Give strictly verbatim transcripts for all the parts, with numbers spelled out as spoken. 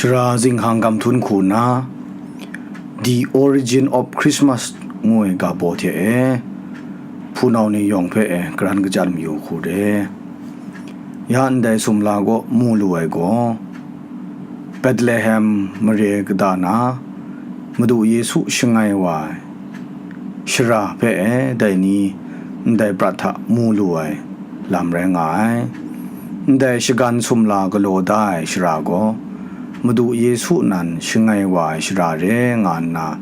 Tara zinghkang gam htum hku nna, The Origin of Christmas ngu ai ga baw hte e, hpunau ni yawng hpe e karan kachyan mayu hku re. Ya ndai sumla kaw mu lu ai gaw, Bethlehem mare kata na Madu Yesu shangai wa ai shara hpe e dai ni ndai prat hta mu lu ai lam rai nga ai. Ndai shagan sumla galaw da ai shara gaw, Madu Yesu nan shangai wa ai shara re nga nna,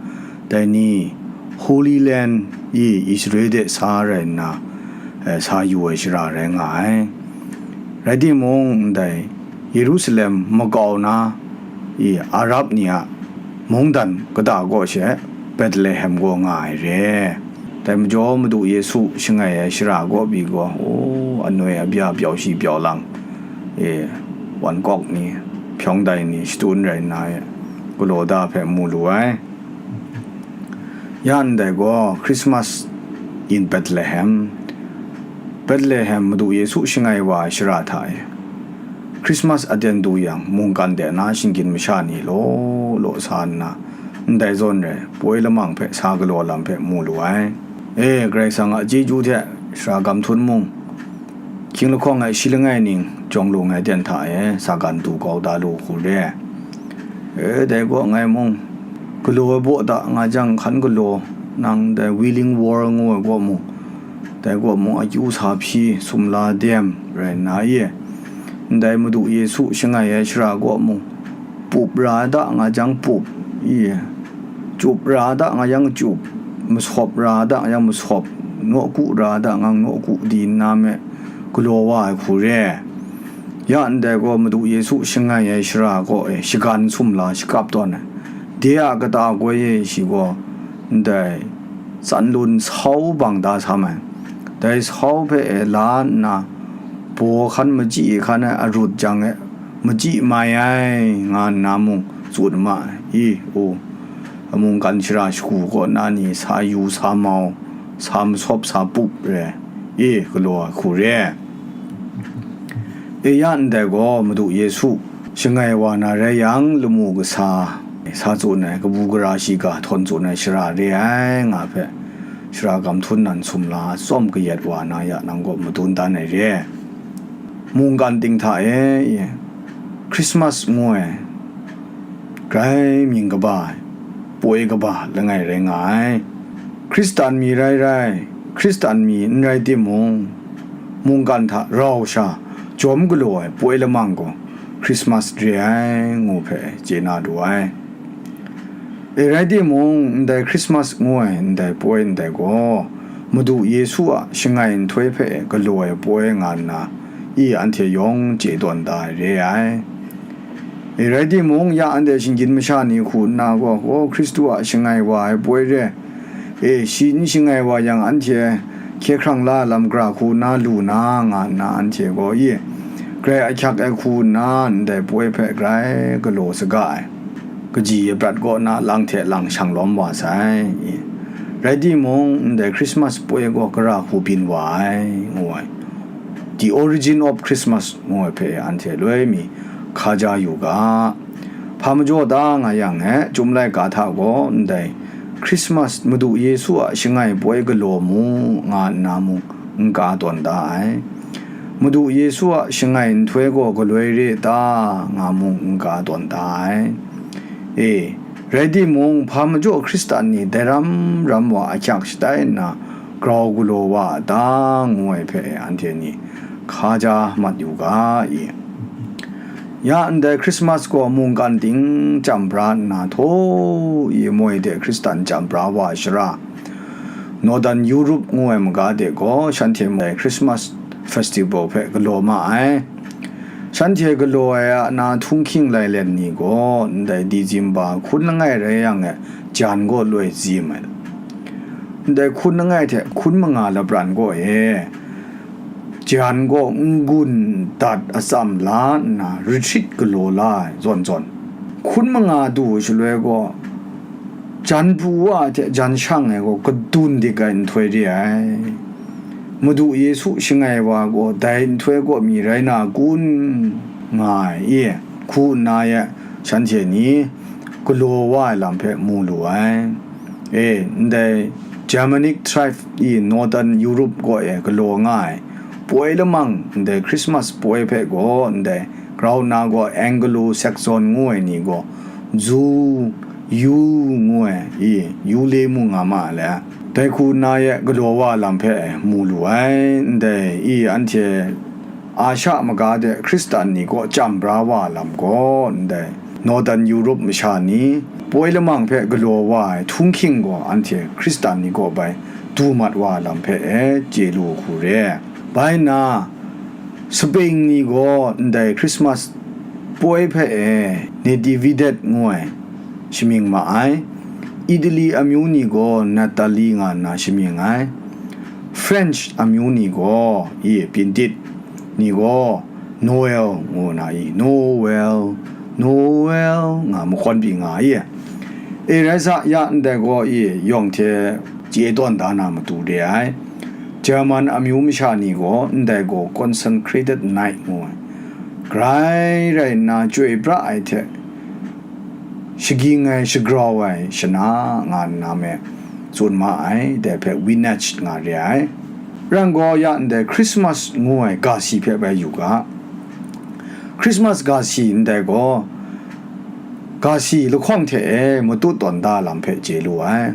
dai ni Holy Land i Israel de sa rai nna, eh, sa yu ai shara rai nga ai. Rai timung, ndai Yerusalem makau na i Arab ni a mungdan kata kaw she Bethlehem gaw nga ai re. Dai majaw, Madu Yesu shangai ai shara kaw pyi gaw, o, anoi abya byau shi byau lang, e, wan kawk ni, hpyawng dai ni, shadun rai nna, e, galaw da hpe mu lu ai. Ya ndai gaw, Christmas in Bethlehem, Bethlehem Madu Yesu shangai wa ai shara hta e, Christmas aten du yang, mungkan de na shinggyim masha ni law law sa nna, ndai zawn rai, poi lamang hpe sa galaw lam hpe mu lu ai. E, Karai Kasang a chyeju hte, shara gam htum mung, hkying lahkawng ai shi langai ning jawng lung ai ten hta e, sa gan du kau da lu hku re. E, dai kaw ngai mung, galaw ai baw da nga jang, hkan galaw, nang dai Wailing Wall ngu ai kaw mung, dai kaw mung akyu sa hpyi, sumla dem rai nna e, ndai Madu Yesu shangai ai shara kaw mung, pup ra da nga jang pup, i, chup ra da nga jang chup, masawp ra da nga jang masawp, nawku ra da nga nawku di nna me galaw wa ai hku re. Ya ndai gaw, Madu Yesu shangai ai shara kaw e shagan sumla shakap tawn ai. De a kata koi e shi gaw ndai tsan lun sau bang da sa mai. Dai sau hpe e la nna, baw hkan machyi hkan ai arut jang e, machyi mai ai, nga nna mung tsun ma ai. I, u, mungkan shara shagu kaw na ni sa yu, sa mau, sa masawp, sa pup re, i, galaw ai hku re. E ya ndai gaw, Madu Yesu shangai wa na rai yang, lamu kasa sa tsun ai, kabu gara shiga htawn tsun ai shara re ai, nga hpe, shara gam htum nan sumla tsawm kayat wa na ya nang kaw madun dan ai re. Mungkan ting hta e, Christmas ngu ai, grai mying kaba ai, poi kaba langai rai nga ai. Hkristan mi rai rai, Hkristan mi n rai timung, mungkan hta rau sha jawm galaw ai poi lamang gaw Christmas re ai, ngu hpe chye na lu ai. E rai timung, ndai Christmas ngu ai ndai poi ndai gaw, Madu Yesu a shangai nhtoi hpe galaw ai poi nga nna, i anhte yawng chye tawn da ai re ai. E rai timung, ya anhte shinggyim masha ni hku nna gaw, gaw Hkristu a shangai wa ai poi re, e, shi n shangai wa yang, anhte hkye hkrang la lam gara hku nna lu na, nga nna anhte gaw, i, grai ahkyak ai hku nna, ndai poi hpe grai galaw saga ai. Kaji ya prat kaw na lang hte lang shang lawm wa sai, i. Rai timung, ndai Christmas poi gaw gara hku byin wa ai, ngu ai. The Origin of Christmas ngu ai hpe anhte loi mi hkaja yu ga. Hpa majaw da nga yang e, Chyum laika hta gaw ndai Christmas, Madu Yesu a shangai poi galaw mu, nga nna mung n ka tawn da ai. Madu Yesu a shangai nhtoi gaw galoi re ta, nga mung n ka tawn da ai. E, rai timung, hpa majaw Hkristan ni dai ram ram wa ahkyak shatai nna grau galaw wa a ta, ngu ai hpe anhte ni hkaja mat yu ga i. Ya ndai Christmas gaw mungkan ting chyam bra nna, htaw i moi de Hkristan chyam bra wa ai shara, Northern Europe ngu ai maga de gaw, shanhte ndai Christmas festival hpe galaw ma ai. Shanhte galaw ai a na htunghking lailen ni gaw, ndai December hkun langai rai yang e, jan gaw loi zim ai. Ndai hkun langai hte hkun manga lapran gaw e, jan gaw n-gun dat atsam la nna, retreat galaw la ai zawn zawn, hkun manga du shaloi gaw, jan pru wa ai hte jan shang ai gaw kadun dik ai nhtoi re ai. Madu Yesu shangai wa gaw dai nhtoi kaw mi rai na kun, nga ai, i, hku nna ye, shanhte ni galaw wa ai lam hpe mu lu ai. E, ndai Germanic tribe i Northern Europe kaw e galaw nga ai poi lamang, ndai Christmas poi hpe gaw ndai grau nna gaw Anglo-Saxon ngu ai ni gaw zu, yu ngu ai i, yu le mu nga ma ai le, dai hku nna ye galaw wa lam hpe mu lu ai. Ndai i anhte Asha maga de Hkristan ni kaw chyam bra wa lam gaw, ndai Northern Europe masha ni poi lamang hpe galaw wa ai htunghking gaw anhte Hkristan ni kaw bai du mat wa lam hpe e chye lu hku re. Bai nna, Spain ni gaw ndai Christmas poi hpe e Natividad ngu ai shamying ma ai. Italy amyu ni gaw Natali nga nna shamying ai. French amyu ni gaw i Byin Tit ni gaw Noel ngu na i, Noel, Noel nga mahkawn pyi nga i. E rai sa, ya ndai gaw i yawng hte chye tawn da na matu re ai. German amyu masha ni gaw ndai gaw Consecrated Night ngu ai, grai rai nna chyoi pra ai hte shaging ai, shagrau ai shana nga nna me tsun ma ai, dai hpe Weihnacht nga re ai. Ran gaw ya ndai Christmas ngu ai ga si hpe bai yu ga. Christmas ga si ndai gaw, ga si lahkawng hte e matut tawn da lam hpe chye lu ai.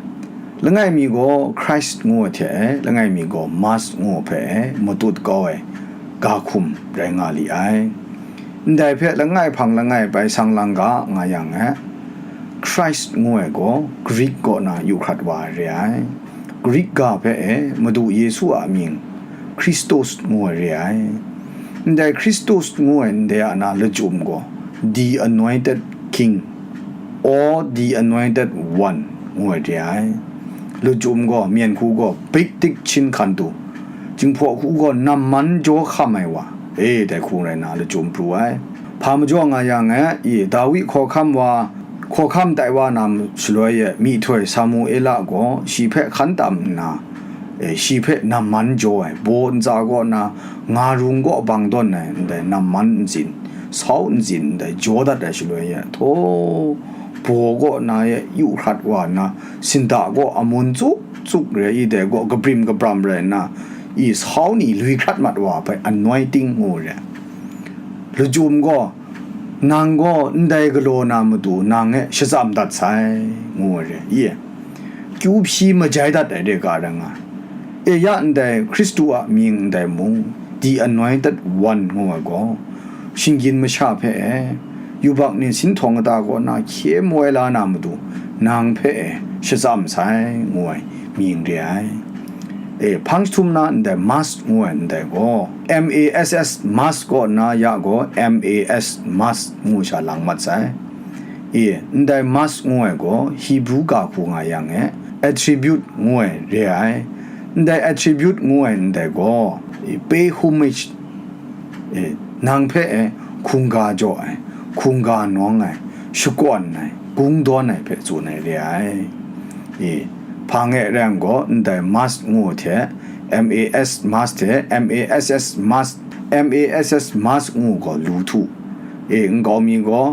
Langai mi gaw Christ ngu ai hte e, langai mi gaw Mass ngu ai hpe e matut kau ai ga hkum rai nga li ai. Ndai hpe langai hpang langai bai sang lang ga nga yang e, Christ ngu ai gaw Greek kaw na yu hkrat wa ai re ai. Greek ga hpe e Madu Yesu a mying Christos ngu ai re ai. Ndai Christos ngu ai ndai a na lachyum gaw The Anointed King or The Anointed One ngu ai re ai. Lachyum gaw, myen hku gaw, Bikdik Chin Hkan Tu, Jinghpaw hku gaw, Namman Jaw Hkam Ai Wa, e, dai hku rai nna lachyum pru ai. Hpa majaw nga yang e, i, Dawi hkawhkam wa, hkawhkam tai wa na shaloi e, myihtoi Samuela gaw shi hpe hkan tam nna, e, shi hpe namman jaw ai, baw ntsa kaw na, nga rung kaw bang dawn ai, ndai namman ntsin, sau ntsin, ndai jaw dat ai shaloi e, htaw, baw kaw na e yu hkrat wa nna, sinda gaw amun tsuk tsuk re ai, dai gaw kabrim kabram rai nna, i, sau ni lui hkrat mat wa hpe anointing ngu re. Lachyum gaw, nang gaw ndai galaw na matu nang e shatsam dat sai, ngu ai re, i, kyu hpyi majai dat ai re ga rai nga ai. E ya ndai Hkristu a mying ndai mung, The Anointed One ngu ai gaw, shinggyim masha hpe e, yubak ni sinhtawng kata kaw na hkye moi la na matu, nang hpe e shatsam sai, ngu ai mying re ai. E, hpang jahtum na ndai Mass ngu ai ndai gaw, M A S S Mass kaw na ya gaw, M A S Mass ngu sha lang mat sai. E, ndai Mass ngu ai gaw, Hebrew ga hku nga yang e, attribute ngu ai re ai. Ndai attribute ngu ai ndai gaw, e, pay homage, e, nang hpe e hkungga jaw ai, hkungga nawng ai, shakawn ai, kungdawn ai hpe tsun ai re ai. E, hpang e rai yang gaw, ndai Mass ngu hte, M A S Mass hte, M A S S Mass, M A S S Mass ngu gaw lu htu. E, nkau mi gaw,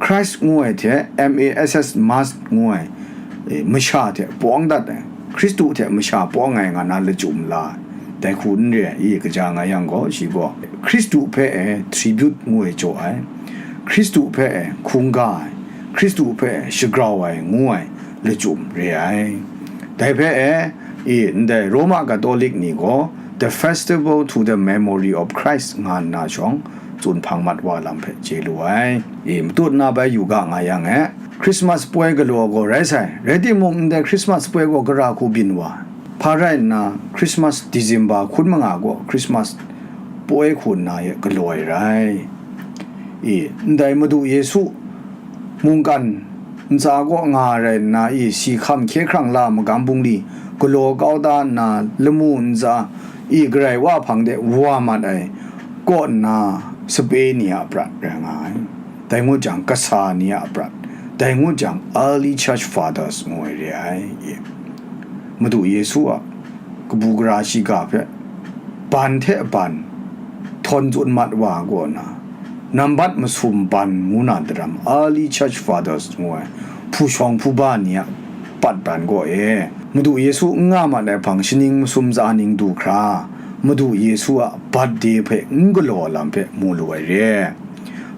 Christ ngu ai hte, M A S S Mass ngu ai, e, masha hte pawng dat ai, Hkristu hte masha pawng ai nga na lachyum la ai. Dai hku n re ai, i, kaja nga yang gaw, shi gaw Hkristu hpe e tribute ngu ai jaw ai, Hkristu hpe e hkungga ai, Hkristu hpe e shagrau ai ngu ai lachyum re ai. Dai hpe e, i, ndai Roma Katolik ni gaw, The Festival to the Memory of Christ nga nna shawng, tsun hpang mat wa lam hpe chye lu ai. I, matut na bai yu ga nga yang e, Christmas poi galaw gaw rai sai, rai timung, ndai Christmas poi gaw gara hku byin wa ai. Hpa rai nna, Christmas December hkun manga gaw Christmas poi hku nna e galaw ai rai. I, ndai Madu Yesu mungkan ntsa kaw nga rai nna, i, si hkam hkye hkrang la magam bungli galaw kau da nna, lamu ntsa, i, Karai Wa hpang de wa mat ai kaw nna, sape ni a prat rai nga ai. Dai ngut jang, kasa ni a prat, dai ngut jang, Early Church Fathers ngu ai re ai. I, Madu Yesu a kabu gara shiga hpe ban hte ban htawn tsun mat wa kaw na, Nambat masum ban ngu na daram, Early Church Fathers ngu ai hpu shawng hpu ba ni a patban kaw e, Madu Yesu n nga mat ai hpang shaning masum tsa ning du hkra, Madu Yesu a birthday hpe n galaw ai lam hpe mu lu ai re.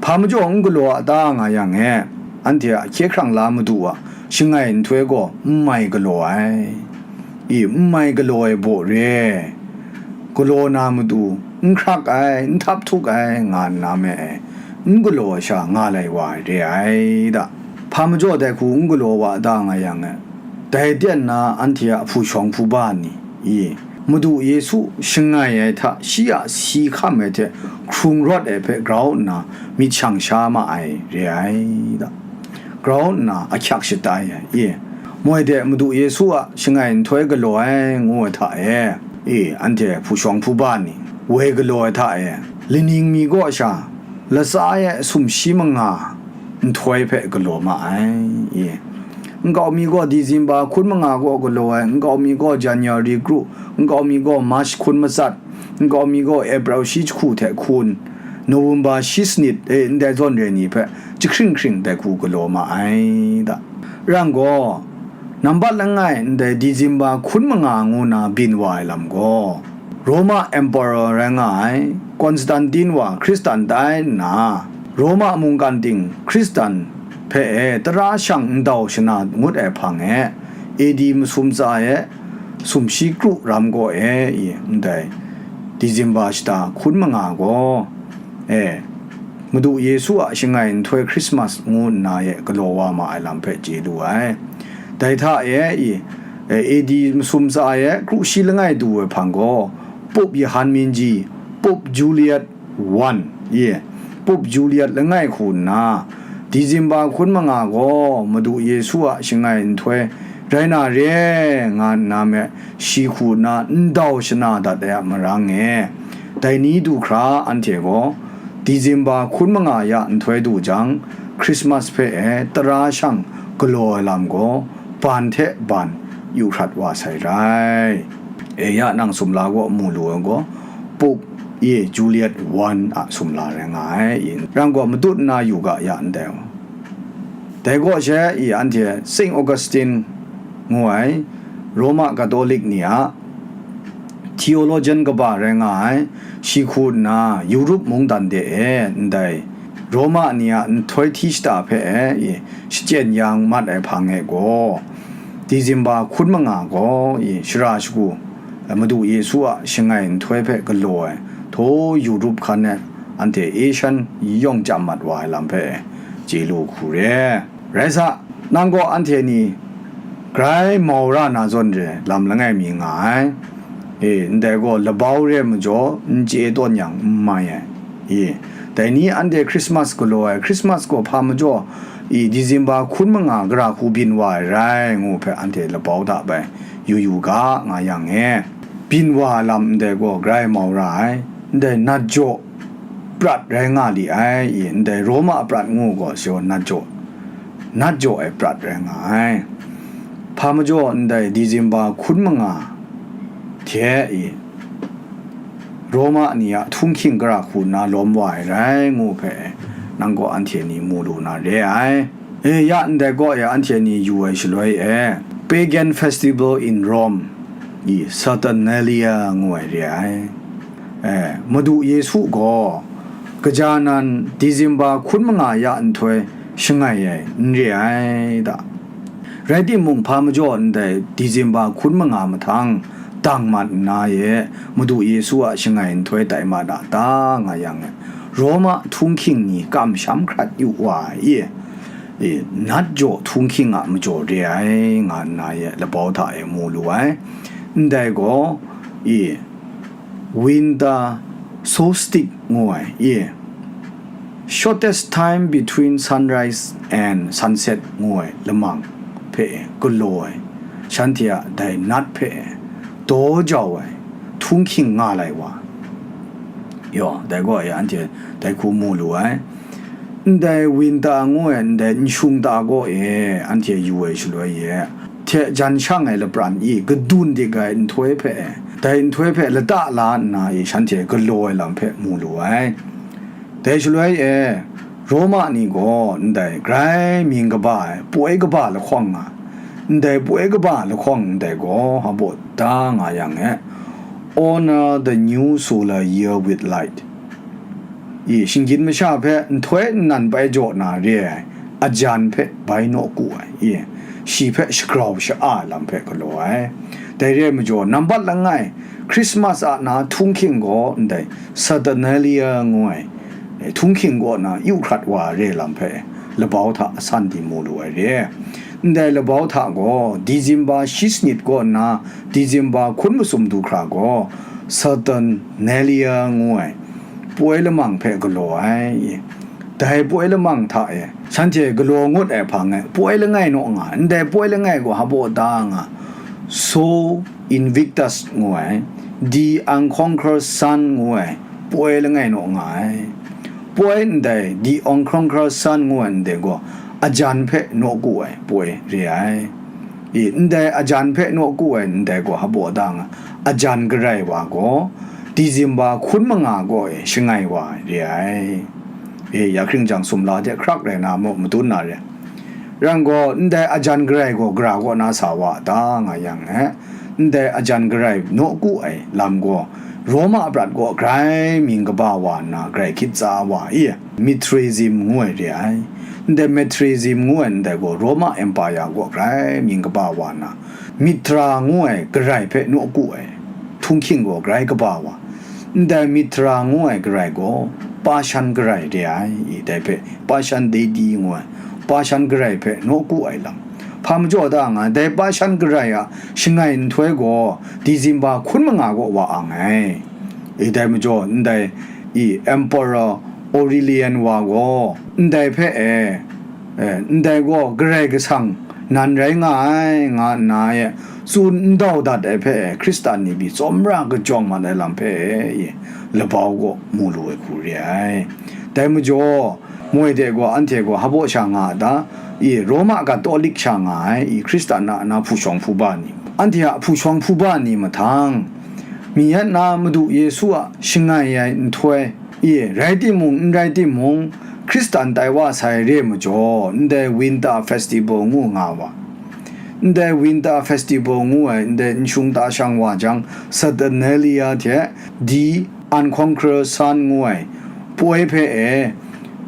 Hpa majaw n galaw a ta nga yang e, anhte a hkye hkrang la Madu a shangai nhtoi gaw n mai galaw ai. I, n mai galaw ai baw re. Galaw na matu, n hkrak ai, n htap htuk ai, nga nna me ai, n galaw ai sha nga lai wa ai re ai da. Hpa majaw dai hku n galaw wa da nga yang e, dai ten na anhte a hpu shawng hpu ba ni, i, Madu Yesu shangai ai hta shi a si hkam ai hte hkrung rawt ai hpe grau nna myit shang sha ma ai re ai da. Grau nna ahkyak shatai ai, i, moi de Madu Yesu a shangai nhtoi galaw ai ngu ai hta e, i, anhte hpu shawng hpu ba ni, woi galaw ai hta e, laning mi kaw sha, latsa e sumshi manga nhtoi hpe galaw ma ai, i, nkau mi gaw December hkun manga gaw galaw ai, nkau mi gaw January kru, nkau mi gaw March hkun matsat, nkau mi gaw April shi jahku hte hkun, November shi sanit, e, ndai zawn re ni hpe jahkring hkring dai hku galaw ma ai da. Rang gaw, nambat langai ndai December hkun manga ngu na byin wa ai lam gaw, Roma Emperor rai nga ai Constantine wa Hkristan tai nna, Roma mungkan ting Hkristan hpe e tara shang ndau shana ngut ai hpang e, A D masum tsa e, sumshi kru ram gaw e, i, ndai December shata hkun manga gaw, e, Madu Yesu a shangai nhtoi Christmas ngu nna e galaw wa ma ai lam hpe chye lu ai. Dai hta e, i, e, A D masum tsa e kru shi langai du ai hpang gaw, Pope Yohan Minji, Pope Juliet, one, ye, Pope Juliet langai hku nna, December hkun manga gaw Madu Yesu a shangai nhtoi rai na re nga nna me, shi hku nna ndau shana dat ai a marang e, dai ni du hkra anhte gaw December hkun manga ya nhtoi du jang, Christmas hpe e tara shang galaw ai lam gaw ban hte ban yu hkrat wa sai rai. E ya nang sumla gaw mu lu ai gaw, Pope, i, Juliet one a sumla rai nga ai, i, rang gaw matut nna yu ga ya ndai. Dai gaw she, i, anhte Saint Augustine ngu ai Roma Katolik ni a theologian kaba rai nga ai, shi hku nna Europe mungdan de e ndai Roma ni a nhtoi hti shata hpe e, i, shachyen ya mat ai hpang e gaw, December hkun manga gaw, i, shara shagu, Madu Yesu a shangai nhtoi hpe galaw ai, htaw Europe hkan e anhte Asian yawng chyam mat wa ai lam hpe chye lu hku re. Rai sa, nang gaw anhte ni grai mau ra na zawn re lam langai mi nga ai. E, ndai gaw labau re ai majaw, n chye tawn yang n mai ai. E, dai ni anhte Christmas galaw ai, Christmas gaw hpa majaw, i, December hkun manga gara hku byin wa ai rai ngu hpe anhte labau hta bai yu yu ga nga yang e. Byin wa ai lam ndai gaw grai mau ra ai, ndai nat jaw prat rai nga li ai, i, ndai Roma prat ngu gaw shaw nat jaw, nat jaw ai prat rai nga ai. Hpa majaw ndai December hkun manga hte, i, Roma ni a htunghking gara hku nna lawm wa ai rai ngu hpe, nang gaw anhte ni mu lu na re ai. E, ya ndai gaw e anhte ni yu ai shaloi e, Pagan Festival in Rome, i, Saturnalia ngu ai re ai. E, Madu Yesu gaw, kaja nan December hkun manga ya nhtoi shangai ai n re ai da. Rai timung, hpa majaw ndai December hkun manga mahtang dang mat nna e, Madu Yesu a shangai nhtoi tai mat a ta nga yang e, Roma htunghking ni kamsham hkrat yu wa ai, i, i, nat jaw htunghking a majaw re ai nga nna e, labau hta e mu lu ai. Ndai gaw, i, winter solstice ngu ai, i, shortest time between sunrise and sunset ngu ai lamang hpe galaw ai, shanhte a dai nat hpe daw jau ai htunghking nga lai wa. Yaw, dai gaw e anhte dai hku mu lu ai. Ndai winter ngu ai ndai nshung ta gaw e anhte yu ai shaloi e, hte jan shang ai lapran i kadun dik ai nhtoi hpe, dai nhtoi hpe lata la nna i shanhte galaw ai lam hpe mu lu ai. Dai shaloi e, Roma ni gaw ndai grai mying kaba ai poi kaba lahkawng nga, ndai poi kaba lahkawng ndai gaw hpa baw da nga yang e, Honor the new solar year with light. I, shinggyim masha hpe nhtoi nnan bai jaw na re ai ajan hpe bai naw ku ai, i, shi hpe shagrau sha-a ai lam hpe galaw ai. Dai re ai majaw, nambat langai, Christmas a na htunghking gaw ndai Saturnalia ngu ai, eh, htunghking kaw na yu hkrat wa re lam hpe labau hta asan di mu lu ai re. Ndai labau hta gaw, December shi sanit kaw na December hkun masum du hkra gaw, Saturnalia ngu ai poi lamang hpe galaw ai. Dai poi lamang hta e, shanhte galaw ngut ai hpang e, poi langai naw nga, ndai poi langai gaw hpa baw da nga, So Invictus ngu ai, The Unconquered Sun ngu ai poi langai naw nga ai. Poi ndai The Unconquered Sun ngu ai ndai gaw, ajan hpe naw ku ai poi re ai. I, ndai ajan hpe naw ku ai ndai gaw hpa baw da nga, ajan garai wa gaw, December hkun manga gaw e shangai wa ai re ai. E, ya hkring jang sumla hte hkrak rai na maw, madun na re. Rai gaw, ndai ajan garai gaw gara kaw na sa wa ta nga yang e, ndai ajan garai naw ku ai lam gaw, Roma prat kaw grai mying kaba wa nna grai hkyit tsa wa i, Mithraism ngu ai re ai. Ndai Mithraism ngu ai ndai gaw, Roma Empire kaw grai mying kaba wa nna, Mithra ngu ai garai hpe naw ku ai htunghking gaw grai kaba wa. Ndai Mithra ngu ai garai gaw, Pashan garai re ai, i, dai hpe Pashan Deity ngu ai, Pashan garai hpe naw ku ai lam. Hpa majaw da nga, dai Pashan garai a shangai nhtoi gaw, December hkun manga kaw wa ang ai. I, dai majaw, ndai, i, Emperor Aurelian wa gaw, ndai hpe e, e, ndai gaw Karai Kasang nan rai nga ai, nga nna e, tsun n dau dat ai hpe e, Hkristan ni pyi tsawmra kajawng mat ai lam hpe e, i, labau gaw mu lu ai hku re ai. Dai majaw, moi de gaw, anhte gaw hpa baw sha nga a ta? I, Roma Katolik sha nga ai, i, Hkristan a na hpu shawng hpu ba ni, anhte a hpu shawng hpu ba ni mahtang, mi yat na Madu Yesu a shangai ai nhtoi, i, rai timung, n rai timung, Hkristan tai wa sai re majaw, ndai Winter Festival ngu nga wa, ndai Winter Festival ngu ai, ndai nshung ta shang wa jang, Saturnalia hte The Unconquered Sun ngu ai poi hpe e,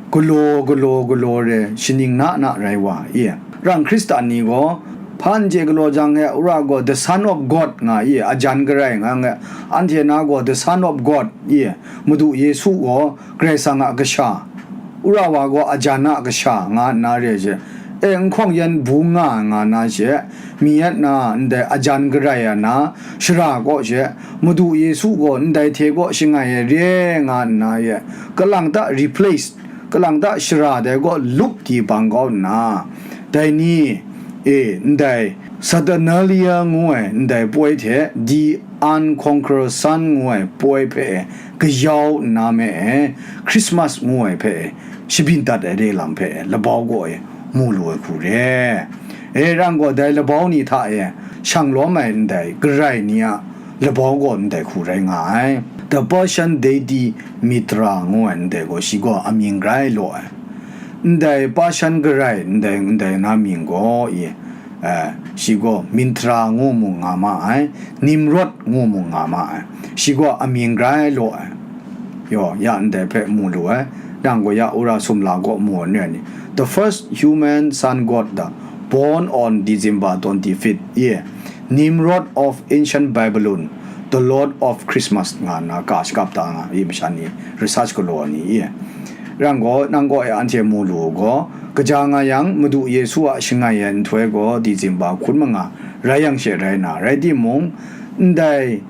galaw, galaw, galaw re, shaning na na rai wa, i. Rang Hkristan ni gaw, hpa n chye galaw jang e, wora gaw, The Son of God nga i, ajan garai nga nge, anhte na gaw, The Son of God i, Madu Yesu gaw, Karai Kasang a Kasha, wora wa gaw, ajan a Kasha, nga nna re she, e, n hkawng yan bung nga, nga na she, mi yat na, ndai ajan garai a na, shara kaw she, Madu Yesu gaw ndai hte kaw shangai ai re nga nna ye, kalang ta replace, kalang ta shara dai kaw lup di bang kau nna, dai ni e ndai Saturnalia ngu ai ndai poi hte The Unconquered Sun ngu ai poi hpe kayau nna me e, Christmas ngu ai hpe shabyin dat ai re lam hpe labau kaw e mu lu ai hku re. E rang gaw, dai labau ni hta e shang lawm ai ndai garai ni a labau gaw ndai hku rai nga ai. The Persian deity Mithra ngu ai ndai gaw, shi gaw amying grai law ai. Ndai Persian garai ndai, ndai na mying gaw, i, eh, shi gaw Mintra ngu mung nga ma ai, Nimrod ngu mung nga ma ai. Shi gaw amying grai law ai. Yaw, ya ndai hpe mu lu ai. Nang gaw ya wora sumla gaw mu ai ni. The first human sun god, the born on December twenty-fifth, ye. Nimrod of ancient Babylon, the lord of Christmas, nga nna ka shakap ta nga, i masha ni, research galaw ni, ye. Rang gaw, nang gaw e anhte mu lu u gaw, kaja nga yang, Madu Yesu a shangai ai nhtoi gaw, December hkun manga rai yang she rai na, rai timung, ndai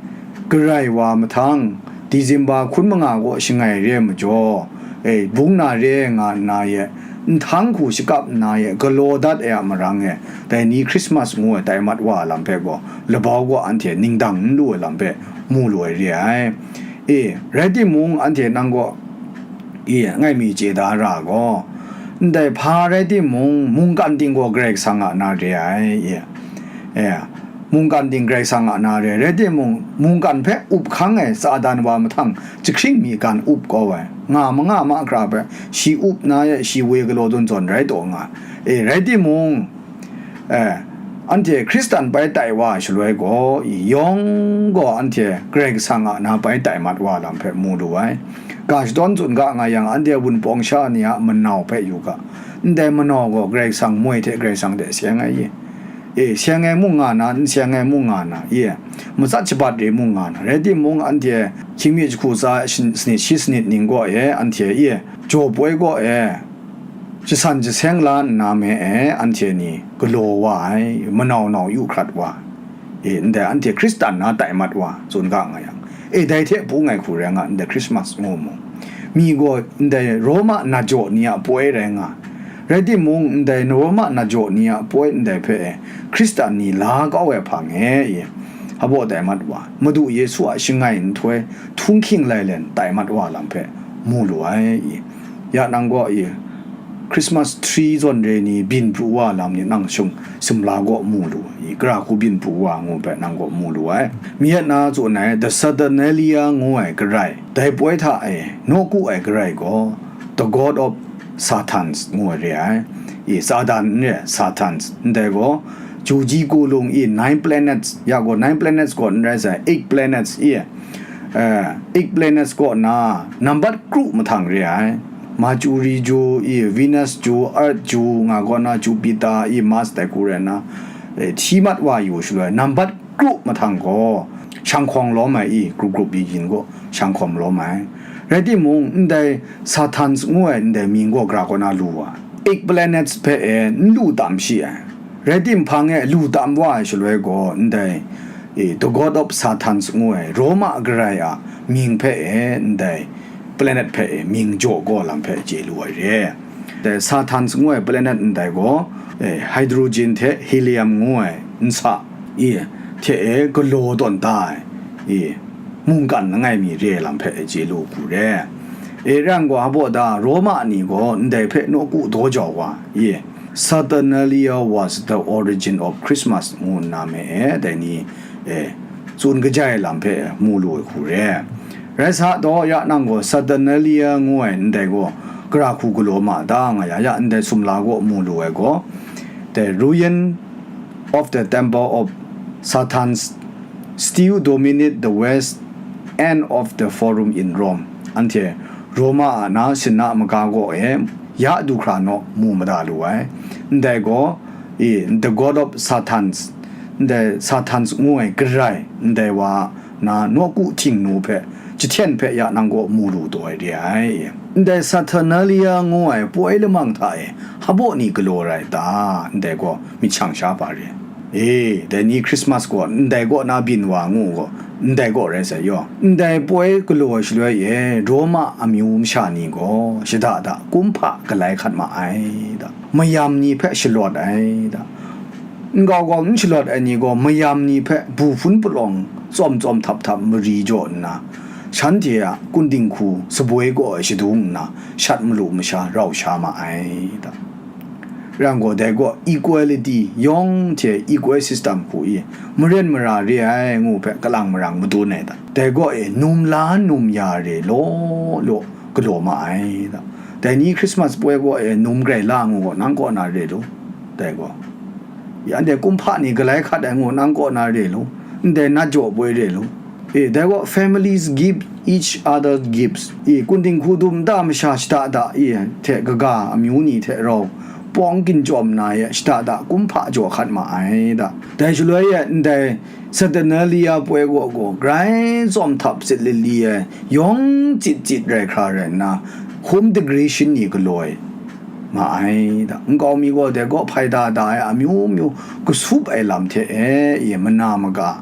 garai wa mahtang, December hkun manga kaw shangai re ai majaw, e, bung na re nga nna ye, nhtang hku shakap nna ye, galaw dat ai a marang e, dai ni Christmas ngu ai tai mat wa ai lam hpe gaw, labau gaw anhte ningdang n lu ai lam hpe mu lu ai re ai. E, rai timung, anhte nang gaw, e, ngai mi chye da ra gaw, ndai hpa rai timung, mungkan ting gaw Karai Kasang a na re ai, e, e, Mungkan ting Karai Kasang a na re, rai timung, mungkan hpe up hkang ai Satan wa mahtang jahkring mi kan up kau ai, nga manga mahkra hpe shi up na e, shi woi galaw zawn zawn rai taw nga. E, rai timung, e, anhte Hkristan bai tai wa ai shaloi gaw, i yawng gaw anhte Karai Kasang a na bai tai mat wa lam hpe mu lu ai. Ga shadawn tsun ga nga yang, anhte Wunpawng sha ni a manau hpe yu ga, ndai manau gaw Karai Kasang moi hte Karai Kasang hte seng ai i? E, seng ai mung nga na, n seng ai mung nga na, i? Matsat shabat re mung nga na, rai timung, anhte hkying mi jahku tsa shin-, sanit shi sanit ning gaw e, anhte, i? Jaw poi gaw e, jasan jaseng la nna me e, anhte ni galaw wa ai, manau nau yu hkrat wa, e, ndai anhte Hkristan na tai mat wa, tsun ga nga yang, e, dai hte bung ai hku rai nga, ndai Christmas ngu mu. Mi gaw ndai Roma na jaw ni a poi rai nga, rai timung, ndai Roma na jaw ni a poi ndai hpe e Hkristan ni la kau ai hpang e, i, hpaw tai mat wa, Madu Yesu a shangai nhtoi htunghking lailen tai mat wa lam hpe mu lu ai, i. Ya nang gaw, i, Christmas tree zawn re ni byin pru wa lam ni nang shung sumla gaw mu lu, i, gara hku byin pru wa ngu hpe nang gaw mu lu ai. Mi yet na tsun ai, The Saturnalia ngu ai garai, dai poi hta e nawku ai garai gaw, The God of Satans ngu ai re ai. I, Satan n re, Satans, ndai gaw, Juji ku lung i nine planets, ya gaw nine planets gaw n rai sai, eight planets i, eh, eight planets kaw na nambat kru mahtang re ai. Mercury ju i, Venus ju, Earth ju, nga kaw na Jupiter i, Mars dai hku rai nna, eh, hti mat wa yu shaloi, nambat kru mahtang gaw, shanghkawng lawm ai i, grup grup byin byin gaw, shanghkawng lawm ai. Rai timung, ndai Satans ngu ai ndai mying gaw gara kaw na lu wa, eight planets hpe e n lu tam shi ai. Rai tim hpang e lu tam wa ai shaloi gaw, ndai, e, The God of Satans ngu ai Roma garai a mying hpe e, ndai planet hpe e mying jaw gaw lam hpe chye lu ai re. Dai Satans ngu ai planet ndai gaw, e, hydrogen hte helium ngu ai nsa, i, hte e galaw tawn da ai, i, mungkan langai mi re lam hpe e chye lu hku re. E, rai yang gaw, hpaw da Roma ni gaw ndai hpe nawku daw jau wa, i, Saturnalia was the origin of Christmas ngu nna me e, dai ni, e, tsun kajai lam hpe mu lu ai hku re. Rai sa taw, ya nang gaw Saturnalia ngu ai ndai gaw gara hku galaw ma ta nga ya, ya ndai sumla gaw mu lu ai gaw, the ruin of the temple of Satans still dominate the west end of the forum in Rome. Anhte Roma a na sinna maga gaw e ya du hkra naw mu mada lu ai. Ndai gaw, i, the God of Satans, ndai Satans ngu ai garai, ndai wa na nawku htingnu hpe, jahten hpe ya nang gaw mu lu taw ai re ai. Ndai Saturnalia ngu ai poi lamang hta e, hpaw ni galaw rai ta? Ndai gaw myit shang sha hpa re. E, dai ni Christmas gaw ndai kaw na byin wa ngu gaw, ndai gaw rai sai yaw. Ndai poi galaw ai shaloi e, Roma amyu masha ni gaw shada da kumhpa galai hkat ma ai da, mayam ni hpe shalawt ai da. Nkau kau n shalawt ai ni gaw mayam ni hpe bu hpun palawng tsawm tsawm htap htap mari jaw nna, shanhte a kunding hku saboi kaw e shadung nna, shat malu masha rau sha ma ai da. Rai yang gaw, dai gaw equality, yawng hte equal system hku i, maren mara re ai ngu hpe kalang marang madun ai da. Dai gaw e, num la num ya re law law galaw ma ai da. Dai ni Christmas poi gaw e, num grai la ngu gaw, nang kaw na re lu? Dai gaw, ya, anhte kumhpa ni galai hkat ai ngu, nang kaw na re lu? Ndai nat jaw poi re lu? E, dai gaw, families give each other gifts. E, kunding hku dum nta masha shada da, e, hte kaga amyu ni hte rau pawng ginchawm na e shada da kumhpa jaw hkat ma ai da. Dai shaloi e, ndai Saturnalia poi gaw gaw, grai tsawm htap sit lali ai, yawng chyit chyit rai hkra rai nna, hkum degre shin ni galaw ai ma ai da. Nkau mi gaw dai gaw hpai da da ai amyu myu kasup ai lam hte e, i, mana maga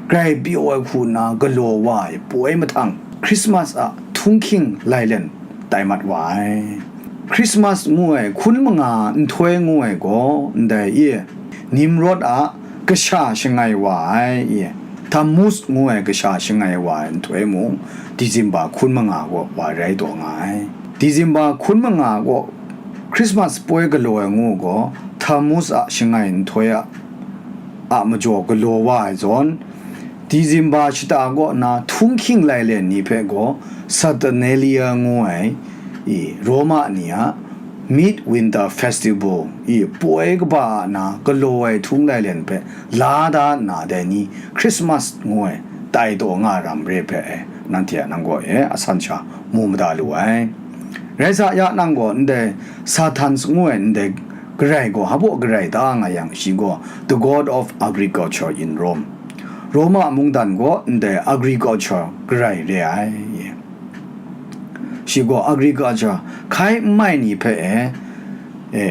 grai pyaw ai hku nna galaw wa ai poi mahtang, Christmas a htunghking lailen tai mat wa ai. Christmas ngu ai hkun manga nhtoi ngu ai gaw ndai i, Nimrod a kasha shangai wa ai i, Tammuz ngu ai kasha shangai wa ai nhtoi mung, December hkun manga gaw wa rai taw nga ai. December hkun manga gaw Christmas poi galaw ai ngu gaw, Tammuz a shangai nhtoi a a majaw galaw wa ai zawn, Disemba shata kaw na htunghking lailen ni hpe gaw Saturnalia ngu ai i Roma ni a Midwinter Festival i poi kaba a na galaw ai htung lailen hpe la da nna dai ni Christmas ngu ai tai taw nga ram re hpe e, nanhte a nang kaw e asan sha mu mada lu ai. Rai sa, ya nang gaw ndai Satans ngu ai ndai garai gaw hpaw garai ta nga yang, shi gaw the god of agriculture in Rome. Roma mungdan gaw ndai agriculture garai re ai. Shi gaw agriculture hkai n mai ni hpe e, e,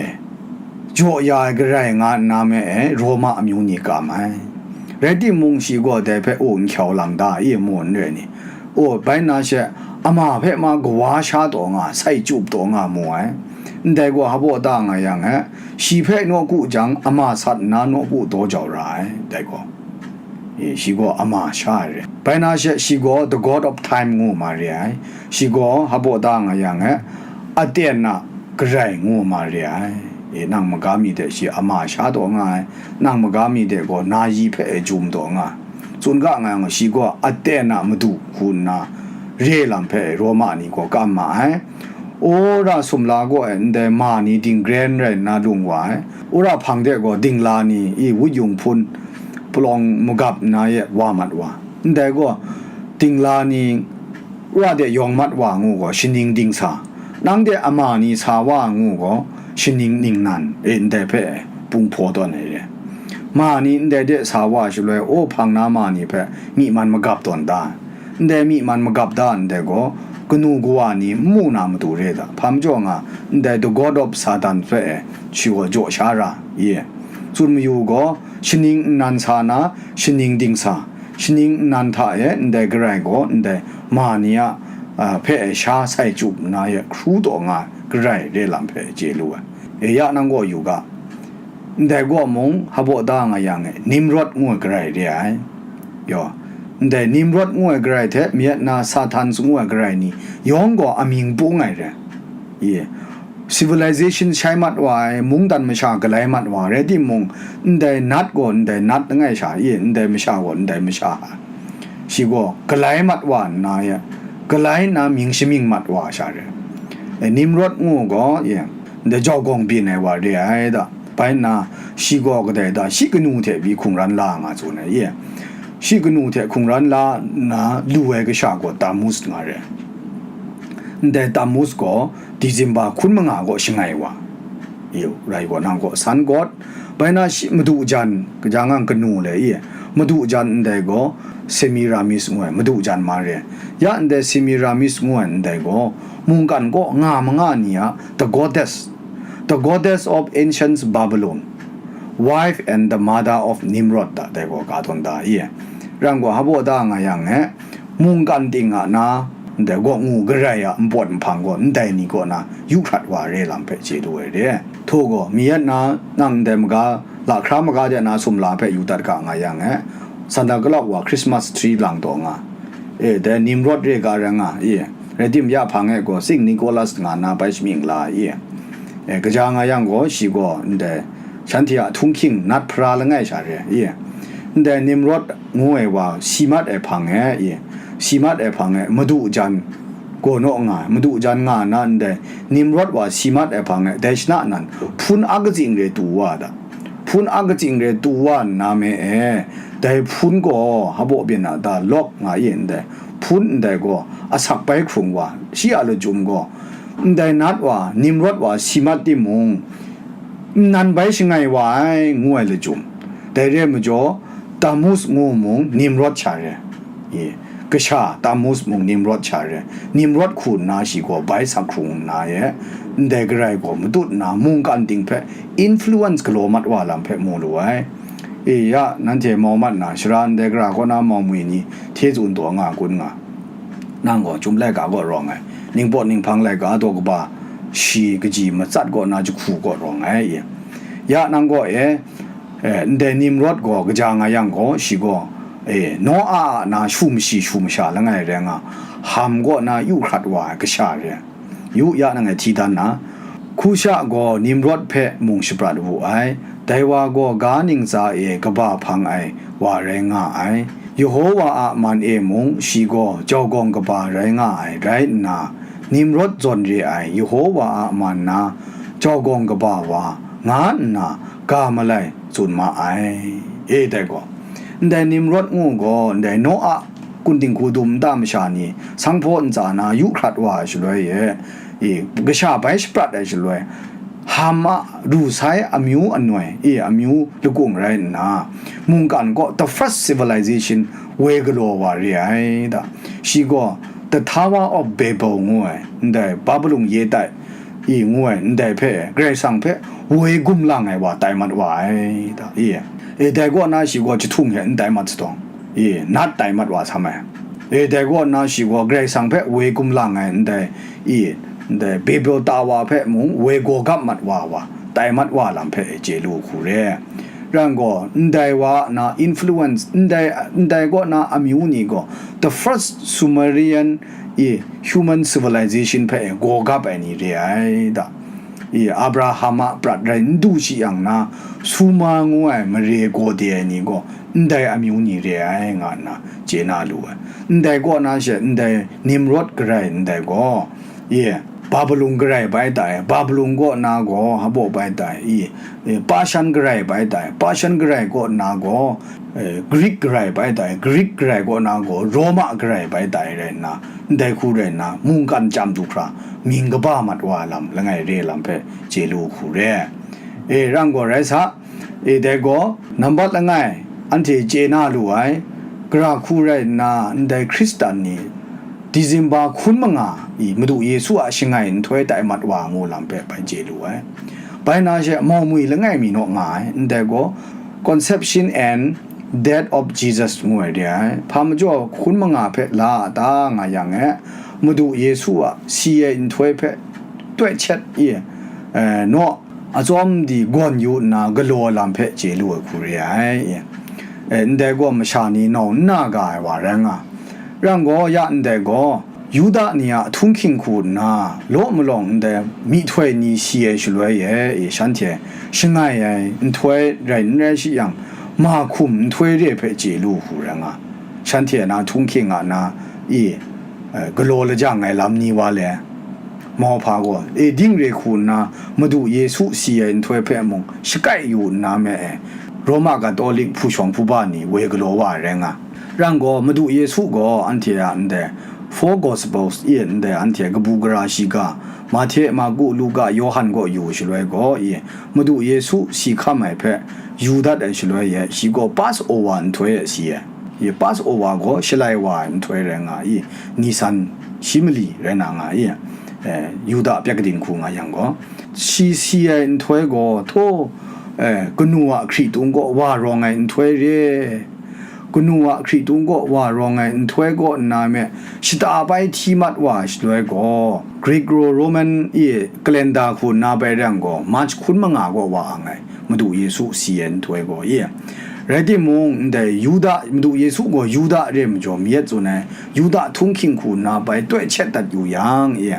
jaw ya ai garai nga nna me e, Roma amyu ni kam ai. Rai timung, shi gaw dai hpe, o, n hkyau lang da, i mu n re ni? O, bai na she, ama hpe ma kawa sha taw nga, sai chyup taw nga mu ai. Ndai gaw hpaw da nga yang e, shi hpe nawku jang, ama sat nna nawku daw jau ra ai, dai gaw. E, shi gaw ama sha ai re. Bai na she, shi gaw the god of time ngu ma re ai. Shi gaw hpaw da nga yang e, aten a garai ngu ma re ai. E, nang maga mi de shi ama sha taw nga ai, nang maga mi de gaw na yi hpe e jum taw nga. Tsun ga nga yang, shi gaw aten a madu hku nna re lam hpe Roma ni gaw kam ma ai. Wora sumla gaw e ndai ma ni dingren rai nna lung wa ai. Wora hpang de gaw dingla ni i wut yung hpun palawng magap nna e wa mat wa. Ndai gaw dingla ni wora de yawng mat wa ngu gaw shaning dingsa, nang de ama ni sa wa ngu gaw shaning ningnan e, ndai hpe pung hpaw tawn ai re. Ma ni ndai de sa wa shaloi, o, hpang na ma ni hpe myi man magap tawn da. Ndai myi man magap da ndai gaw, kanu kawa ni n mu na matu re da. Hpa majaw nga, ndai the god of Satan hpe e, shi gaw jaw sha ra, i? Tsun mayu gaw, shaning nnan sa na, shaning dingsa, shaning nnan hta e ndai garai gaw, ndai ma ni a, a, hpe e sha sai chyup nna e hkru taw nga garai re lam hpe chye lu ai. E, ya nang gaw yu ga. Ndai gaw mung, hpaw da nga yang e, Nimrod ngu ai garai re ai. Yaw, ndai Nimrod ngu ai garai hte, mi na Satan ngu ai garai ni yawng gaw amying pung ai re. I, civilization shai mat wa ai, mungdan masha galai mat wa ai, rai timung, ndai nat gaw ndai nat langai sha, i, ndai masha gaw ndai masha, shi gaw galai mat wa nna e, galai nna mying shamying mat wa sha re. E, Nimrod ngu gaw, i, ndai jau gawng byin ai wa re ai da. Bai nna, shi gaw kadai da, shi kanu hte pyi hkungran la nga tsun ai, i? Shi kanu hte hkungran la nna lu ai kasha gaw Tammuz nga re. Ndai Tammuz gaw Disemba hkun manga gaw shangai wa. I, rai gaw nang gaw Sun God, bai na shi madu jan, kaja ngang kanu le, i? Madu jan ndai gaw Semiramis ngu ai, madu jan ma re. Ya ndai Semiramis ngu ai ndai gaw, mungkan kaw nga manga ni a the goddess, the goddess of ancient Babylon, wife and the mother of Nimrod da, dai gaw ka tawn da, i? Rang gaw, hpaw da nga yang e, mungkan ting a na, ndai gaw ngu garai a npawt nhpang gaw, ndai ni kaw na yu hkrat wa re lam hpe chye lu ai re. Htaw gaw, mi yet na, nang ndai maga, lahkra maga de na sumla hpe yu dat ga nga yang e, Santa Claus wa Christmas tree lang taw nga, e, dai Nimrod re ga rai nga, i? Rai tim ya hpang e gaw, Saint Nicholas nga na bai shamying la, i? E, kaja nga yang gaw, shi gaw ndai shanhte a htunghking nat hpara langai sha re, i? Ndai Nimrod ngu ai wa si mat ai hpang e, i? Si mat ai hpang e, madu jan gaw naw nga, madu jan nga na ndai Nimrod wa si mat ai hpang e, dai shana nan hpun a katsing re tu wa da. Hpun a katsing re tu wa nna me e, dai hpun gaw hpaw byin a da lawk nga i ndai, hpun ndai gaw asak bai hkrung wa, shi a lachyum gaw, ndai nat wa, Nimrod wa si mat timung, nnan bai shangai wa ai, ngu ai lachyum. Dai re ai majaw, Tammuz ngu mung Nimrod sha re. I, kasha Tammuz mung Nimrod sha re. Nimrod hku nna shi gaw bai sak hkrung nna e, ndai garai gaw matut nna mungkan ting hpe influence galaw mat wa lam hpe mu lu ai. E, ya, nanhte mau mat na, shara ndai gara kaw na mau mwi ni hte tsun taw nga kun nga. Nang gaw chyum laika kaw rawng ai, ningpawt ninghpang laika daw kaba shi kaji matsat kaw na jahku kaw rawng ai, i? Ya nang gaw e, e, ndai Nimrod gaw kaja nga yang gaw, shi gaw, e, Noa a na shu mashi shu masha langai rai nga, Ham kaw na yu hkrat wa ai kasha re. Yu ya nang e hti dan na, Kusha gaw Nimrod hpe mung shaprat wu ai, Dai wa gaw ga ntsa e kaba hpang ai wa rai nga ai. Yehowa a man e mung shi gaw jaugawng kaba rai nga ai rai nna, Nimrod zawn re ai Yehowa a man na jaugawng kaba wa nga nna ga malai tsun ma ai. E dai gaw, ndai Nimrod ngu gaw, ndai Noa kunding hku dum nta masha ni sanghpaw ntsa na yu hkrat wa ai shaloi e, e, kasha bai shaprat ai shaloi, Ham a ru sai amyu anoi, e, amyu lakung rai nna, mungkan gaw the first civilization woi galaw wa re ai da. Shi gaw the Tower of Babel ngu ai, ndai Babulon ye tai, e, ngu ai, ndai hpe, Karai Kasang hpe woi gumlang ai wa tai mat wa ai da, e. E, dai kaw na shi gaw jahtung hte n tai mat sadawng, e, nat tai mat wa sam ai. E, dai kaw na shi gaw Karai Kasang hpe woi gumlang ai ndai, e, ndai Babel tawa hpe mung woi gawgap mat wa wa, tai mat wa lam hpe chye lu hku re. Ran gaw, ndai wa na influence, ndai, ndai kaw na amyu ni gaw, the first Sumerian, e, human civilization hpe gawgap ai ni re ai da. E, Abraham a prat rai n du shi yang na, Suma ngu ai mare gaw de ai ni gaw, ndai amyu ni re ai, nga nna chye na lu ai. Ndai kaw na she, ndai Nimrod garai ndai gaw, e, Babulon garai bai tai, Babulon kaw na gaw, hpaw bai tai, e, e, Pashan garai bai tai, Pashan garai kaw na gaw, e, Greek garai bai tai, Greek garai kaw na gaw, Roma garai bai tai rai nna, ndai hku rai nna, mungkan chyam du hkra, mying kaba mat wa lam, langai re lam hpe chye lu hku re. E, rang gaw rai sa, e, dai gaw, nambat langai, anhte chye na lu ai, gara hku rai nna, ndai Hkristan ni, Disemba hkun manga i Madu Yesu a shangai nhtoi tai mat wa ngu lam hpe bai chye lu ai. Bai na she, Maumwi langai mi naw nga ai, ndai gaw, Conception and Death of Jesus ngu ai re ai. Hpa majaw hkun manga hpe la a ta nga yang e, Madu Yesu a si ai nhtoi hpe toi chet i, e, naw, atsawm di gawn yu nna galaw lam hpe chye lu ai hku re ai. E, ndai gaw masha ni nau n na ga ai wa rai nga. Rang gaw ya ndai gaw, Yuda ni a htunghking hku nna, law malawng ndai myihtoi ni si ai shaloi e, e, shanhte shangai ai nhtoi rai n rai shi yang, mahkum nhtoi re hpe chye lu hku rai nga. Shanhte na htunghking a na, e, e, galaw lajang ai lam ni wa le, mauhpa gaw, e, ding re hku nna, Madu Yesu si ai nhtoi hpe mung shakai yu nna me e, Roma Katolik hpu shawng hpu ba ni woi galaw wa ai rai nga. Rang gaw, Madu Yesu gaw anhte a ndai Four Gospels e ndai anhte kabu gara shiga, Mahte, Marku, Luka, Yawhan gaw yu shaloi gaw e, Madu Yesu si hkam ai hpe yu dat ai shaloi e, shi gaw Passover nhtoi e si ai. E, Passover gaw shalai wa ai nhtoi rai nga i, Nisan shi mali rai na nga i, e, Yuda pyat kading hku nga yang gaw, shi si ai nhtoi gaw, htaw, e, kanu a hkritung kaw wa rawng ai nhtoi re, kanu a hkritung kaw wa rawng ai nhtoi kaw nna me, shata bai hti mat wa ai shaloi gaw, Greek Roman e kalenda hku nna bai rang gaw, March hkun manga kaw wa ang ai, Madu Yesu si ai nhtoi gaw e. Rai timung, ndai Yuda, Madu Yesu gaw Yuda re majaw mi yet tsun ai, Yuda htunghking hku nna bai toi chet dat yu yang e,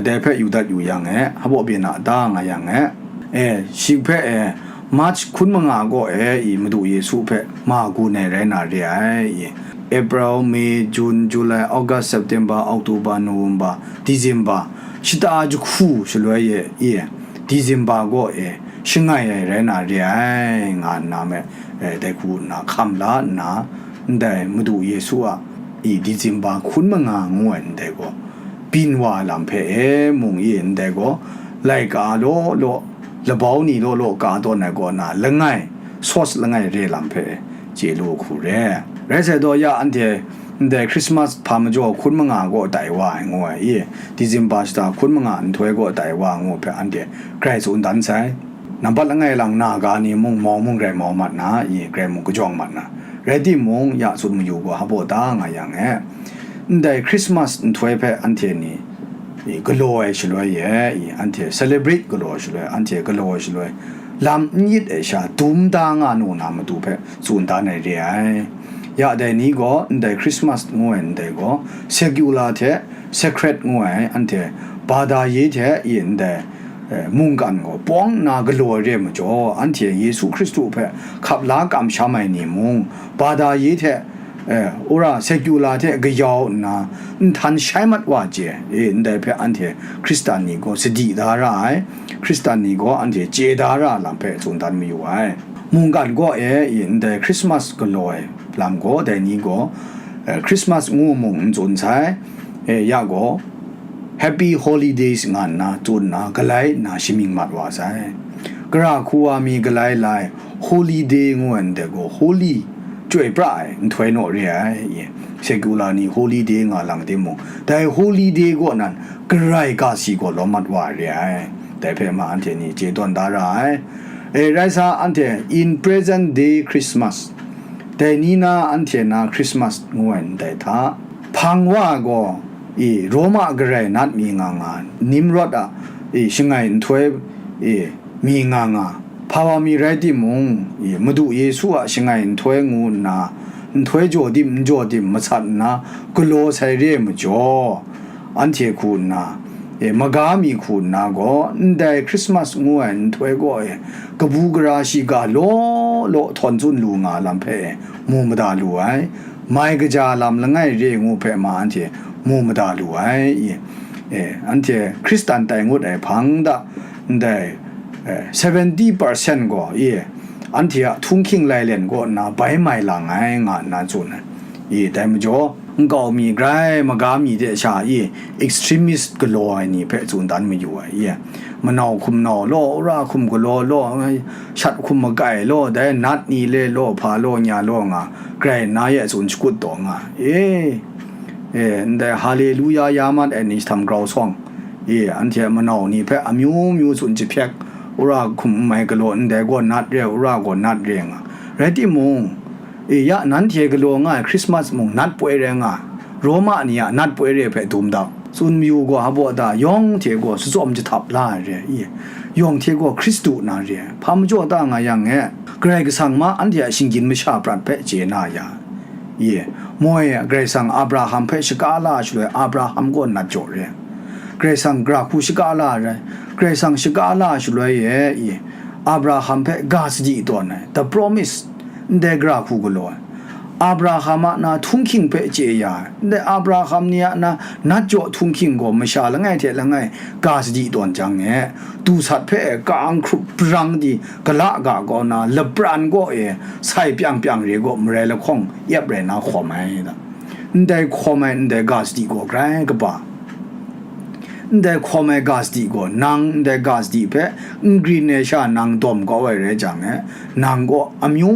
dai hpe yu dat yu yang e, hpaw byin a ta nga yang e, e, shi hpe e, March hkun manga gaw e, i Madu Yesu hpe ma gun ai rai na re ai, i April, May, June, July, August, September, October, November, December, shata jahku shaloi e, i December gaw e, shangai ai rai na re ai, nga nna me, e, dai hku nna hkam la nna, ndai Madu Yesu a, i December hkun manga ngu ai ndai gaw, byin wa ai lam hpe e mung e ndai gaw, laika law law, labau ni law law ka tawn ai kaw na langai, sauce langai re lam hpe chye lu hku re. Rai sai taw ya anhte ndai Christmas hpa majaw hkun manga kaw tai wa ai ngu ai i, December shata hkun manga nhtoi kaw tai wa ngu hpe anhte grai tsun dan sai. Nambat langai lang na ga ni mung mau mung grai mau mat na, i grai mung kajawng mat na, rai timung, ya tsun mayu gaw hpaw da nga yang e, ndai Christmas nhtoi hpe anhte ni, i, galaw ai shaloi e, i, anhte celebrate galaw ai shaloi, anhte galaw ai shaloi, lam n yit ai sha dum da nga nu na matu hpe tsun dan ai re ai. Ya dai ni gaw ndai Christmas ngu ai ndai gaw, secular hte sacred ngu ai, anhte bada ye hte i ndai eh, mungkan gaw pawng nna galaw ai re ai majaw, anhte Yesu Hkristu hpe hkap la kamsham ai ni mung, bada ye hte, eh, ura sekula hte kayau nna, nhtan shai mat wa chye, e, ndai hpe anhte Hkristan ni gaw sadi da ra ai, Hkristan ni gaw anhte chye da ra lam hpe tsun dan mayu ai. Mungkan gaw e, e, ndai Christmas galaw ai lam gaw, dai ni gaw, eh, Christmas ngu mung n tsun sai, e, ya gaw, Happy Holidays nga nna tsun nna, galai nna shamying mat wa sai. Gara hku wa mi galai lai, holiday ngu ai ndai gaw, holy, chyoi pra ai nhtoi naw re ai, e, sekula ni holiday nga lang timung, dai holiday kaw nan, Karai ga si gaw lawm mat wa re ai. Dai hpe ma anhte ni chye tawn da ra ai. E, rai sa, anhte in present day Christmas, dai ni na anhte na Christmas ngu ai ndai hta, hpang wa gaw, i, Roma garai nat mi nga nga, Nimrod a, i, shangai nhtoi, i, mi nga nga, hpa wa mi rai timung, i, Madu Yesu a shangai nhtoi ngu nna, nhtoi jaw dim n jaw dim masat nna, galaw sai re ai majaw, anhte hku nna, e, maga mi hku nna gaw, ndai Christmas ngu ai nhtoi gaw, e, kabu gara shiga law law htawn tsun lu nga lam hpe, e, mu mada lu ai, mai kaja lam langai re ngu hpe ma anhte mu mada lu ai, e, e, anhte Hkristan tai ngut ai hpang da, ndai, e, seventy percent gaw, e, anhte a htunghking lailen kaw nna bai mai lang ai, nga nna tsun ai. I, dai majaw, nkau mi grai maga mi de sha i, extremist galaw ai ni hpe tsun dan mayu ai, i, manau hkum nau law, wora hkum galaw law, shat hkum makai law, dai nat ni le law, hpa law, nya law nga, grai nna ye tsun shakut taw nga, e, e, ndai Haleluya ya mat ai ni jahtam grau sawng, e, anhte a manau ni hpe amyu myu tsun jahpyek, wora hkum n mai galaw, ndai gaw nat re, wora gaw nat re nga, rai timung, e, ya nanhte galaw nga ai Christmas mung nat poi rai nga, Roma ni a nat poi re hpe dum dau. Tsun mayu gaw, hpa da, yawng hte gaw shatsawm jahtap la ai re, i, yawng hte gaw Hkristu na re, hpa majaw ta nga yang e, Karai Kasang ma anhte a shinggyim masha prat hpe chye na ya, i, moi, Karai Kasang Abraham hpe shaka la shaloi, Abraham gaw nat jaw re, Karai Kasang gara hku shaka la ai, Karai Kasang shaka la shaloi e, i, Abraham hpe ga sadi tawn ai, the promise, ndai gara hku galaw ai. Abraham a na htunghking hpe chye ya ai, ndai Abraham ni a na nat jaw htunghking gaw masha langai hte langai ga sadi tawn jang e, du sat hpe e ka-ang hkrup brang di gala ga kaw na, lapran kaw e sai pyang pyang re gaw marai lahkawng yep rai na hkawm ai da. Ndai hkawm ai ndai ga sadi gaw grai kaba. Ndai hkawm ai ga sadi gaw, nang ndai ga sadi hpe n grin ai sha nang dawm kau ai rai jang e, nang gaw amyu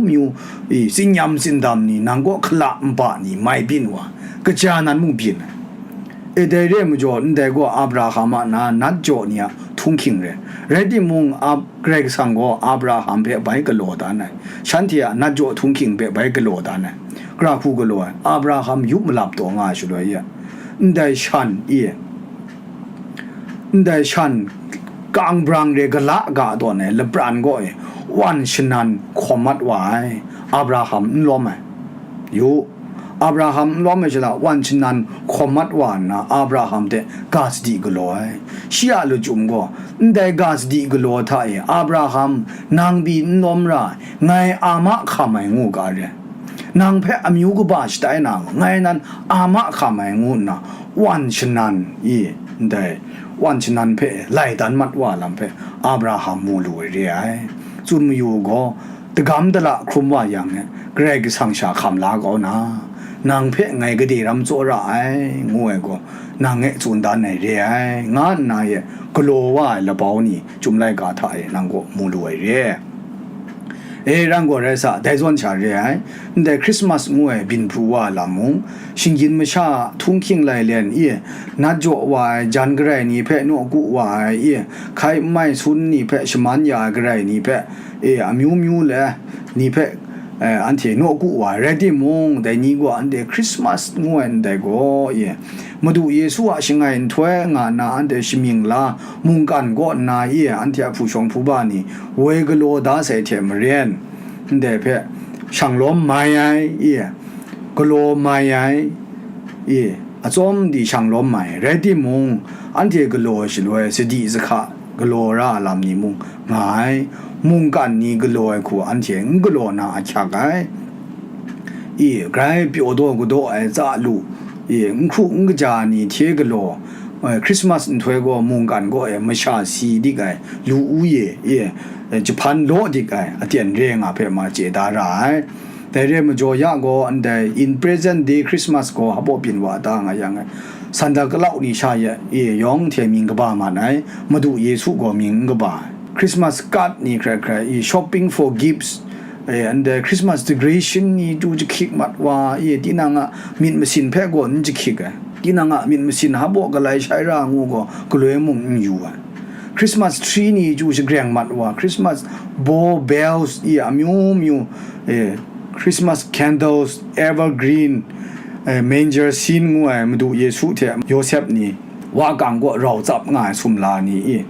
myu, i, tsinyam tsindam ni, nang gaw hkala nba ni mai byin wa, kaja nan mung byin ai. E, dai re ai majaw, ndai gaw Abraham a na nat jaw ni a htunghking re. Rai timung, Ab-, Karai Kasang gaw Abraham hpe bai galaw dan ai, shanhte a nat jaw htunghking hpe bai galaw dan ai, gara hku galaw ai, Abraham yup malap taw nga ai shaloi e, ndai shan e, ndai shan kang brang re gala ga tawn ai lapran gaw e, wan shanan hkawm mat wa ai, Abraham n lawm ai. Yu, Abraham n lawm ai shala, wan shanan hkawm mat wa nna, Abraham hte ga sadi galaw ai. Shi a lachyum gaw, ndai ga sadi galaw hta e, Abraham, nang pyi n lawm ra ai, ngai a ma hkam ai ngu ga re. Nang hpe amyu kaba shatai na, ngai nan a ma hkam ai ngu nna, wan shanan i, ndai wan shanan hpe lai dan mat wa lam hpe Abraham mu lu ai re ai. Tsun mayu gaw, dagam dala hkrum wa yang e, Karai Kasang sha hkam la kau na, nang hpe ngai gade ram tsaw ra ai, ngu ai gaw, nang e tsun dan ai re ai, nga nna e galaw wa ai labau ni, Chyum laika hta e nang kaw mu lu ai re. E, ran gaw rai sa, dai zawn sha re ai, ndai Christmas ngu ai byin pru wa ai lam mung, shinggyim masha a htunghking lailen i, nat jaw wa ai, jan garai ni hpe nawku wa ai i, hkai n mai sun ni hpe shaman ya ai garai ni hpe, e, amyu myu le ni hpe, e, anhte nawku wa ai, rai timung, dai ni gaw anhte Christmas ngu ai ndai gaw, e, Madu Yesu a shangai nhtoi nga nna anhte shamying la, mungkan kaw nna i, anhte a hpu shawng hpu ba ni woi galaw da sai hte maren, ndai hpe shang lawm mai ai, i, galaw mai ai, i, atsawm di shang lawm mai ai. Rai timung, anhte galaw ai shaloi, sadi sahka galaw ra ai lam ni mung nga ai, mungkan ni galaw ai hku anhte n galaw na ahkyak ai. I, grai pyaw daw kadaw ai tsa lu, i, n hkru n kaja ni hte galaw, eh, Christmas nhtoi gaw mungkan gaw e masha si dik ai, lu u ye, i, eh, jahpan law dik ai, aten re nga hpe ma chye da ra ai. Dai re majaw ya gaw, ndai in present day Christmas gaw hpaw byin wa ta nga yang, Santa Claus ni sha ya, i, yawng hte mying kaba mat ai, Madu Yesu gaw mying n kaba ai. Christmas card ni hkrai hkrai, i, shopping for gifts, e, ndai Christmas decoration ni chyu jahkyik mat wa, i, tinang a myit masin hpe gaw n jahkyik ai. Tinang a myit masin hpaw galai shai ra ngu gaw galoi mung n yu ai. Christmas tree ni chyu shagreng mat wa, Christmas bow bells, i, amyu myu, e, Christmas candles, evergreen, e, manger scene ngu ai Madu Yesu hte Yawsep ni wa kang kaw rau tsap nga ai sumla ni, i,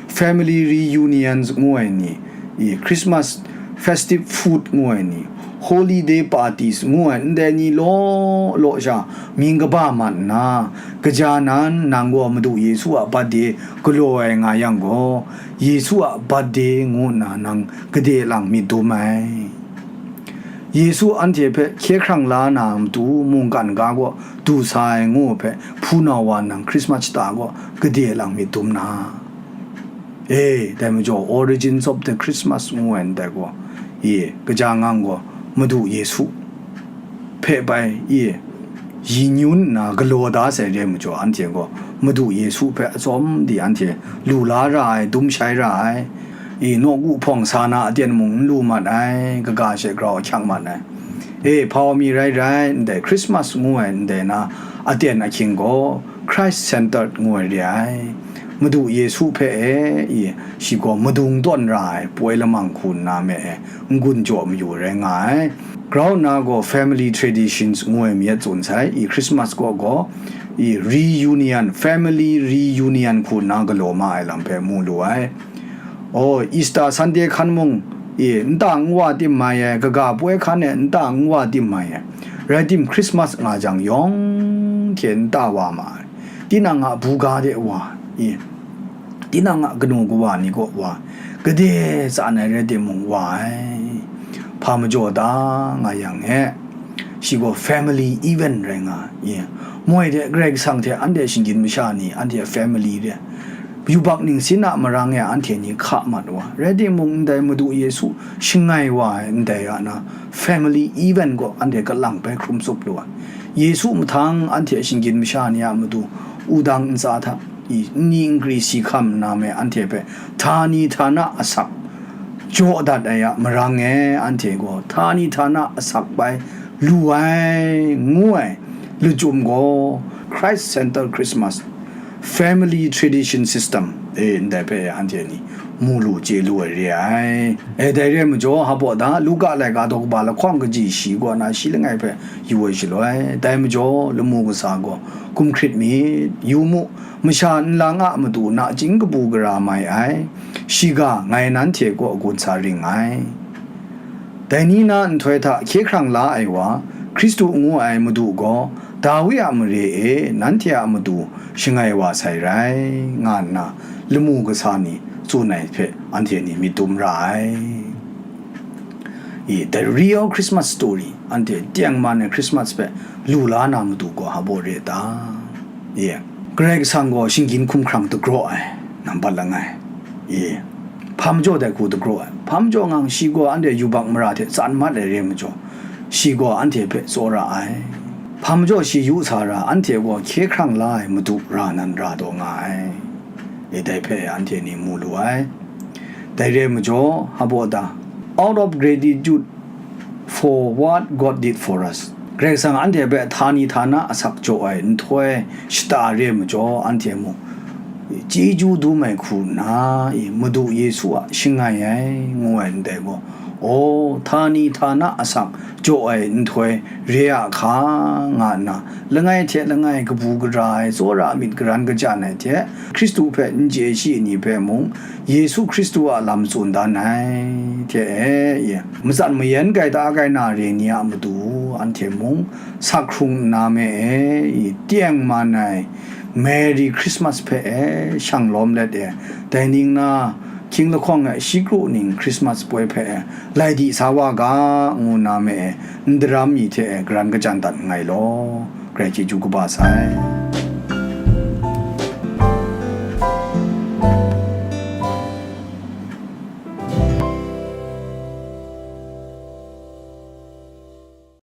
family reunions ngu ai ni, i, Christmas festive food ngu ai ni, holiday parties ngu ai ndai ni law law sha mying kaba mat nna, kaja nan nang gaw Madu Yesu a birthday galaw ai nga yang gaw, Yesu a birthday ngu nna nang gade lang myit dum ai. Yesu anhte hpe hkye hkrang la na matu mungkan ga gaw du sa ai ngu hpe hpunau wa nang Christmas shata gaw gade lang myit dum na. E, dai majaw Origins of the Christmas ngu ai ndai gaw, e, kaja ngang gaw Madu Yesu hpe bai, e, yi nyun nna galaw da sai re majaw, anhte gaw Madu Yesu hpe atsawm di anhte lu la ra ai, dum shai ra ai, i, nawku hpawng sa na aten mung n lu mat ai, kaga she grau ahkyak mat ai. E, hpa wa mi rai rai, ndai Christmas ngu ai ndai na aten ahkying gaw Christ centered ngu ai re ai. Madu Yesu hpe e, i, shi gaw madung tawn ra ai poi lamang hku nna me e, n-gun jaw mayu rai nga ai. Grau nna gaw family traditions ngu ai myit tsun sai, i, Christmas gaw gaw, i, reunion, family reunion hku nna galaw ma ai lam hpe mu lu ai. Oh, Easter Sunday hkan mung, i, nta nwa tim mai ai, kaga poi hkan e nta nwa tim mai ai. Rai tim, Christmas nga jang yawng hte nta wa ma ai. Tinang a buga de wa, i, tinang a kanu kawa ni kaw wa, gade tsan ai rai timung, wa ai. Hpa majaw ta nga yang e, shi gaw family event rai nga ai. Moi de, Karai Kasang hte anhte shinggyim masha ni, anhte family de, yubak ningsin a marang e anhte ni hka mat wa, rai timung, ndai Madu Yesu shangai wa ai ndai a na family event gaw anhte kalang bai hkrum tsup lu ai. Yesu mahtang anhte shinggyim masha ni a matu wudang ntsa hta, i, nni nkri si hkam nna me anhte hpe htani htana asak jaw dat ai a marang e, anhte gaw htani htana asak bai lu ai, ngu ai lachyum gaw Christ Centered Christmas, Family Tradition System, e, ndai hpe anhte ni mu lu chye lu ai re ai. E, dai re ai majaw, hpaw da, Luka laika daw kaba lahkawng kaji shi kaw na shi langai hpe yu ai shaloi, dai majaw, lamu kasa gaw, kum hkrit myit, yu mu, masha nlang a matu nachying kabu gara mai ai, shiga ngai nanhte kaw gun sa ring ai. Dai ni na nhtoi hta hkye hkrang la ai wa, Hkristu ngu ai Madu gaw, Dawi a mare e nanhte a matu shangai wa sai rai, nga nna lamu kasa ni tsun ai hpe anhte ni myit dum ra ai. I, the real Christmas story, anhte tengman ai Christmas hpe lu la na matu gaw hpaw re ta? I, Karai Kasang gaw shinggyim hkum hkrang dagraw ai, nambat langai. I, hpa majaw dai hku dagraw ai? Hpa majaw ngang shi gaw anhte yubak mara hte tsan mat ai re majaw, shi gaw anhte hpe tsawra ai. Hpa majaw shi yu sa ra, anhte gaw hkye hkrang la ai Madu ra nan ra taw nga ai. E, dai hpe anhte ni mu lu ai. Dai re majaw, hpaw da, out of gratitude for what God did for us, Karai Kasang anhte hpe htani htana asak jaw ai nhtoi shata re majaw, anhte mung chyeju dum ai hku nna, i, Madu Yesu a shangai ai, ngu ai ndai gaw, aw, htani htana asak jaw ai nhtoi re a hka, nga nna, langai hte langai kabu gara ai, tsawra myit karan kajan ai hte, Hkristu hpe n chye shi ni hpe mung, Yesu Hkristu a lam tsun dan ai hte e, i, matsat mayan gaida gaina re ni a matu, anhte mung sak hkrung nna me e, i, tengman ai, Merry Christmas hpe e shang lawm let e, dai ning na, hkying lahkawng e shi kru ning Christmas poi hpe e, lai di sa wa ga, ngu nna me e, n daram mi hte e, garan kajan dat nngai law, Karai chyeju kaba sai.